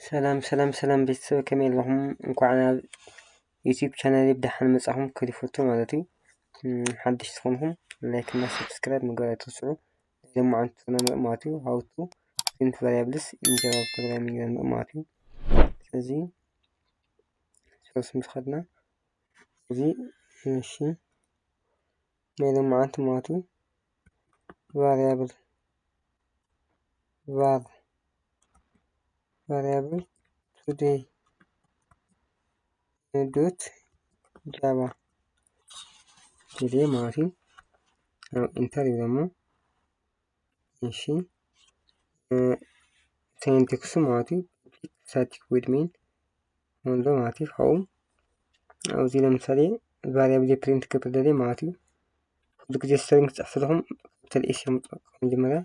ሰላም ሰላም ሰላም ቤተሰብ፣ ከመይ ኣለኹም? እንኳዕ ናብ ዩቲዩብ ቻናል ብደሓን መጻኹም ክብል ይፈቱ ማለት እዩ። ሓድሽ ዝኾንኩም ላይክ እና ሰብስክራይብ ምግባር ኣይትርስዑ። ሎማዓንቲ ነምርእ ማለት እዩ፣ how to print variables in Java programming ነምርእ ማለት እዩ። ስለዚ ሶርስ ምስ ኸድና እዚ እሺ ናይ ሎማዓንቲ ማለት እዩ። ቫሪያብል ቫር ቫሪያብል ቱዴይ ዶት ጃቫ ቱዴይ ማለት እዩ። ኢንተር ይብለሞ። እሺ፣ ሲንታክሱ ማለት እዩ፣ ስታቲክ ቮይድ ሜን ንብሎ ማለት እዩ። ካብኡ ኣብዚ ለምሳሌ ቫሪያብል ፕሪንት ክገብር ደልየ ማለት እዩ። ኩሉ ግዜ ስትሪንግ ትፅሕፉ ዘለኹም ካፒታል ኤስ እዮም። መጀመርያ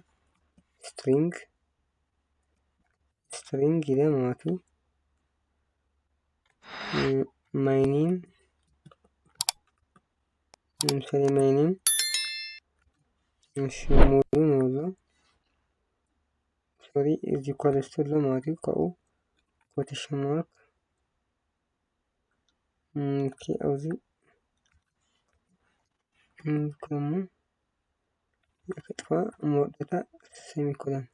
ስትሪንግ ስትሪንግ ኢለ ማለት እዩ። ማይ ኔም ለምሳሌ ማይ ኔም እሺ፣ ሙሉ ንብሎ። ሶሪ፣ እዚ ኳለስቱ ኣሎ ማለት እዩ። ካብኡ ኮቴሽን ማርክ ኦኬ፣ ኣብዚ ከምኡ ከጥፋ መወዳእታ ሴሚኮለን።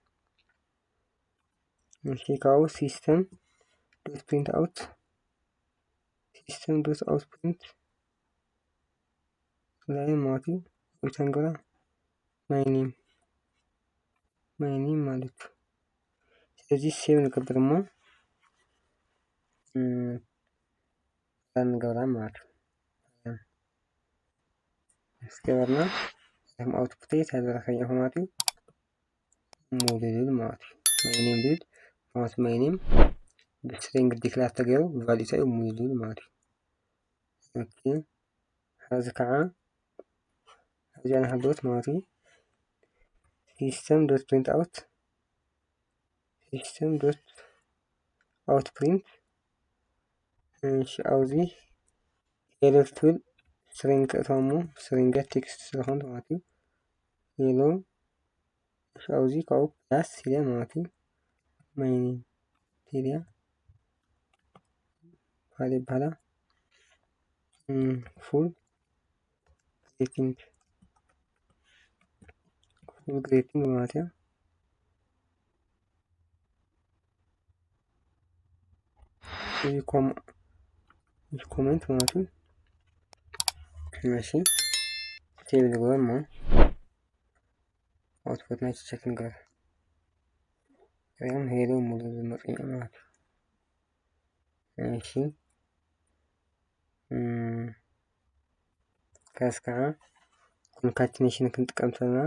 እሺ፣ ካብኡ ሲስተም ዶት ፕሪንት ኣውት ሲስተም ዶት ኣውት ፕሪንት ላይን ማለት እዩ። ሪተርን ገራ ማይ ኔም ማይ ኔም ማለት እዩ። ስለዚ ሴቭ ንገብር እሞ ራን ንገብራ ማለት እዩ። ምስ ገበርና ከም ኣውትፑት እንታይ ዝረኸብ ኢኹም ማለት እዩ። ሙሉሉል ማለት እዩ። ማይ ኔም ሉል ማለት ማይ ኔም ብስትሪንግ ዲክላር ተገይሩ ቫልዩ እንታይ እዩ? ሙሉሉል ማለት እዩ። ኦኬ፣ ሐዚ ከዓ እዚኣ ንሃለወት ማለት እዩ። ሲስተም ዶት ፕሪንት ኣውት ሲስተም ዶት ኣውት ፕሪንት እሺ፣ ኣብዚ ሄሎ ትብል ስትሪንግ ክእትዋ እሞ ስትሪንግ ቴክስት ስለኾን ማለት እዩ። ሄሎ እሺ፣ ኣብዚ ካብኡ ፕላስ ኢለ ማለት እዩ። ማይ ኔም ኢለ ካልእ ይበሃላ ፉል ግሪቲንግ ፉል ግሪቲንግ ማለት እዩ። እዚ ኮም- እዚ ኮሜንት ማለት እዩ። እሺ፣ ሴቭ ንግበር እሞ ኣውትፑት ናይ ቸክ ንግበር። ሪም ሄሎ ሙሉ ዝመጽእ ማለት እዩ። እሺ፣ እም፣ ከዚ ከዓ ኮንካቲኔሽን ክንጥቀም ተለና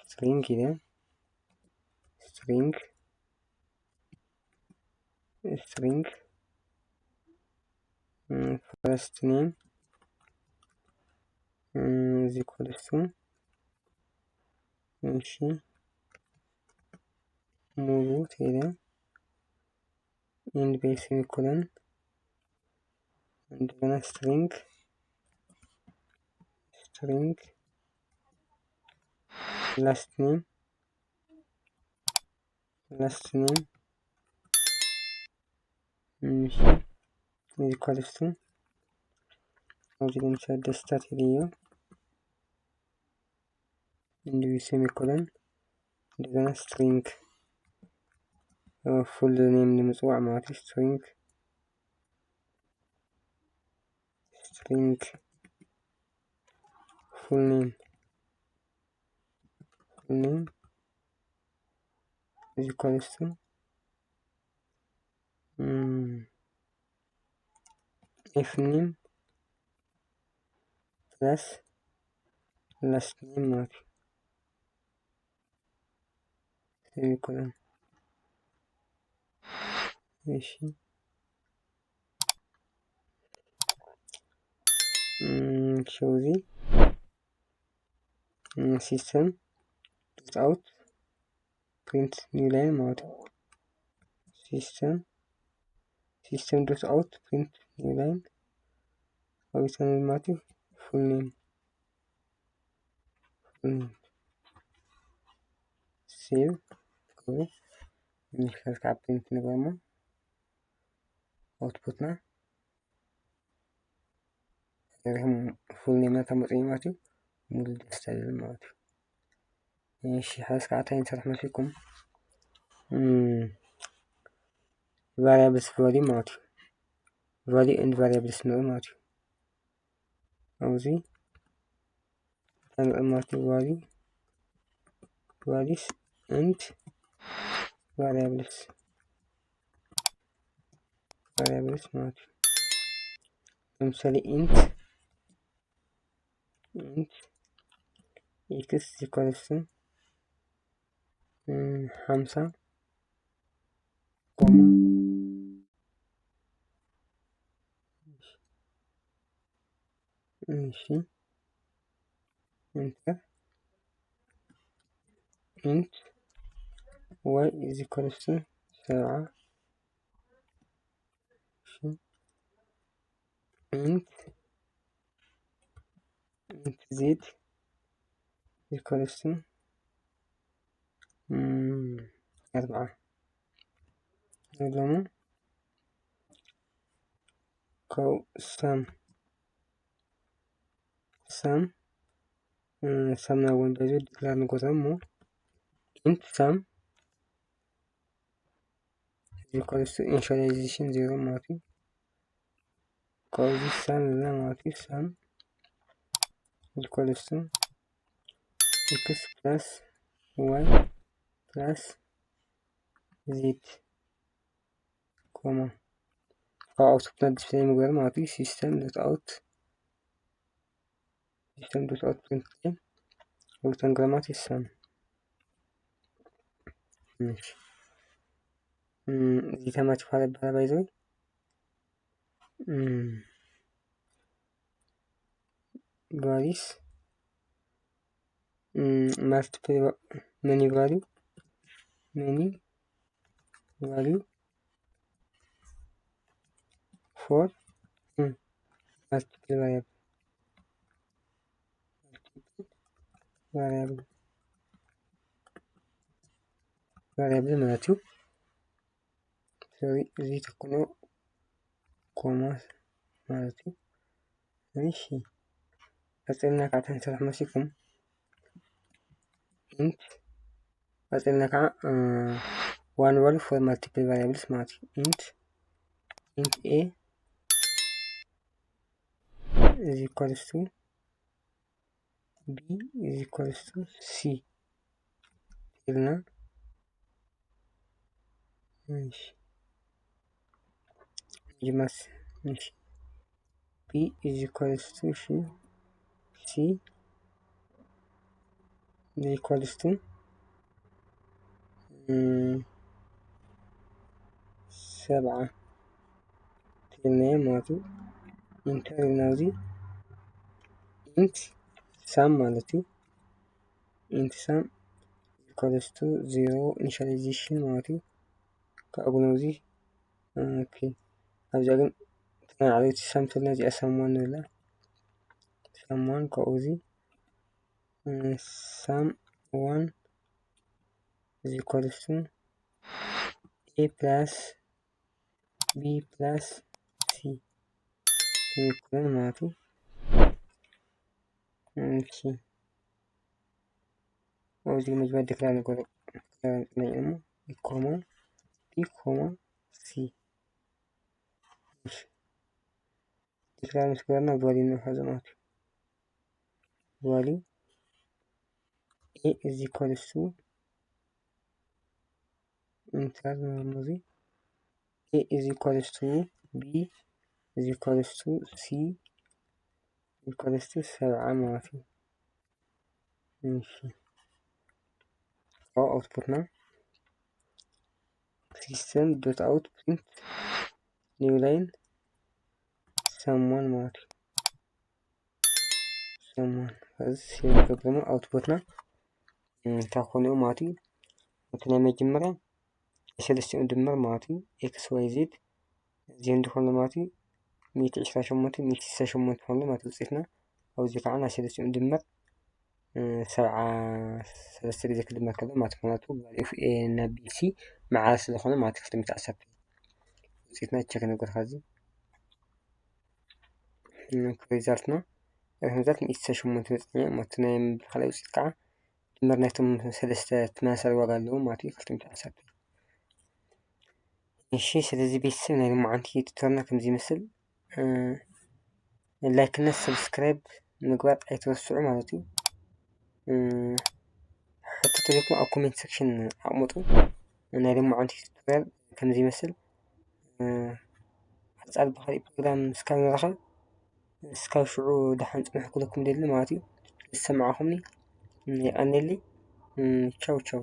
ስትሪንግ ኢለ ስትሪንግ ስትሪንግ ፈርስት ኔም እዚ ኮለስቱ እሺ ሙሉ ቴለ ኤንድ ቤ ሴሚኮለን እንደገና ስትሪንግ ስትሪንግ ላስት ኔም ላስት ኔም እሺ ኢኳልስ ቱ ኣብዚ ለምሳሌ ደስታ ቴሌዮ እንዲሁ ሴሚኮለን እንደገና ስትሪንግ ፉል ኔም ንምፅዋዕ ማለት እዩ። ስትሪንግ ስትሪንግ ፉል ኔም ፉል ኔም ኢኳልስ ቱ ኤፍ ኔም ፕላስ ላስት ኔም ማለት እዩ። ሴሚኮለን እሺ ሾው ዚ ሲስተም ዶት ኣውት ፕሪንት ኒው ላይን ማለት እዩ። ሲስተም ሲስተም ዶት ኣውት ፕሪንት ኒው ላይን ኣውት ማለት እዩ። ፉል ኔም ፉል ኔም ሴቭ ንሽካት ካብ ፕሪንት ንገብር እሞ ኣውትፑትና ሪም ፉል ኔምና ተመፅኡ ማለት እዩ። ሙሉ ደስታ ይብል ማለት እዩ። እሺ፣ ሓዚ ከዓ እንታይ ንሰርሕ መስልኩም? ቫሪያብልስ ቫልዩ ማለት እዩ። ቫልዩ ኤንድ ቫሪያብልስ ንርኢ ማለት እዩ። ኣብዚ ንርኢ ማለት እዩ። ቫልዩ ቫልዩስ ኤንድ ቫሪያብልስ ቫሪያብልስ ማለት እዩ። ለምሳሌ ኢንት ኢንት ኤክስ ኢኳልስ ቱ ሓምሳ ኮማ እሺ ኢንተር ኢንት ዋይ ኢዝ ኢኳልስ ቱ ሰብዓ ኢንት ኢንት ዜድ ኢዝ ኢኳልስ ቱ ኣርብዓ። ወይ ደሞ ካብኡ ሳም ሳም ሳም ናብ ጎኒ ዲክላር ንገብሮ እሞ ኢንት ሳም ኢዝ ኢኳልስ ቱ ኢኒሻላይዜሽን ዜሮ ማለት እዩ። ካብዚ ሳም ኢልና ማለት እዩ። ሳም ኢዝ ኢኳልስ ቱ ኤክስ ፕላስ ዋይ ፕላስ ዜድ ኮማ ካብ ኣውትፑትና ዲስፕሌይ ምግባር ማለት እዩ። ሲስተም ዶት ኣውት ሲስተም ዶት ኣውት ፕሪንት ሪተርን ግራማት ይሰም እዚ ተማቲ ፋለ ባላ ባይዘው ቫሊስ multiple many value many value for multiple variable variable variable ማለት እዩ። ስለዚ እዚ ተክኖ ኮማ ማለት እዩ። እሺ ቀፂልና ከዓ እንታይ ንሰርሕ መሲልኩም? ኢንት ቀፂልና ከዓ one value for multiple variables ማለት እዩ። ኢንት ኢንት ኤ is equals to B is equals to C ኢልና እሺ ጅማስ እሺ B is equals to እሺ C is equals to ሰብዓ ትብልናዮ ማለት እዩ። ኢንተር ኢልና እዚ ኢንት ሳም ማለት እዩ። ኢንት ሳም equals to zero initialization ማለት እዩ። ካብኡ ግን እዚ ኦኬ ኣብዚኣ ግን ትናይ ዓለይቲ ሳም ትብልና እዚኣ ሳም ዋን ንብላ ሳም ዋን ካብኡ እዚ ሳም ዋን is equals to A plus B plus C semicolon ማለት እዩ። እሺ ኣብዚ መጀመርያ ዲክላር ንገብሮ ዲክላር ንፅናይ እሞ ኮማ B ኮማ C ዲክላር ምስ ገበርና ቫልዩ ንውሓዞ ማለት እዩ። ቫልዩ A is equals to ኢንተር ንብሎ እዚ A is equals to B is equals to C equals to ሰብዓ ማለት እዩ። እሺ ኣውትፑትና ሲስተም ዶት ኣውት ፕሪንት ኒው ላይን ሳም ዋን ማለት እዩ። ሳም ዋን እዚ ሴቭ ገብርና ኣውትፑትና እንታይ ኮነ ማለት እዩ። እቲ ናይ መጀመርያ ሰለስቲኦም ድምር ማለት እዩ። ኤክስ ዋይ ዜድ እዚኦም ዝኾነ ማለት እዩ። ሚእቲ ዕስራ ሸሞንተ ሚእቲ ስሳ ሸሞንተ ኾነ ማለት ውፅኢትና ኣብዚ ከዓ ናይ ሰለስቲኦም ድምር ሰብዓ ሰለስተ ግዜ ክድመር ከሎ ማለት ምክንያቱ ቫልዩ ኦፍ ኤ እና ቢ ሲ መዓዝ ስለዝኾነ ማለት ክልተ ሚእቲ ዓሰርተ ውፅኢትና ቸክ ንገብር። ኻዚ ሪዛልትና ሪዛልት ሚእቲ ሸሞንተ በፂሕና ማለት ናይ ካልኣይ ውፅኢት ከዓ ድምር ናይቶም ሰለስተ ተመሳሳሊ ዋጋ ኣለዎ ማለት እዩ። ክልተ ሚእቲ ዓሰርተ። እሺ፣ ስለዚ ቤተሰብ ናይ ሎማዓንቲ ቱቶርና ከምዚ ይመስል። ላይክ እና ሰብስክራይብ ምግባር ኣይትረስዑ ማለት እዩ። ሕቶ ተልኩም ኣብ ኮሜንት ሴክሽን ኣቕምጡ። ናይ ሎማዓንቲ ቱቶሪያል ከምዚ ይመስል። ኣብ ጻል ብኻሊእ ፕሮግራም እስካብ ንራኸብ እስካብ ሽዑ ደሓን ጽንሑ ክብለኩም ደሊ ማለት እዩ። ዝሰማዕኹምኒ የቐንየሊ። ቻው ቻው።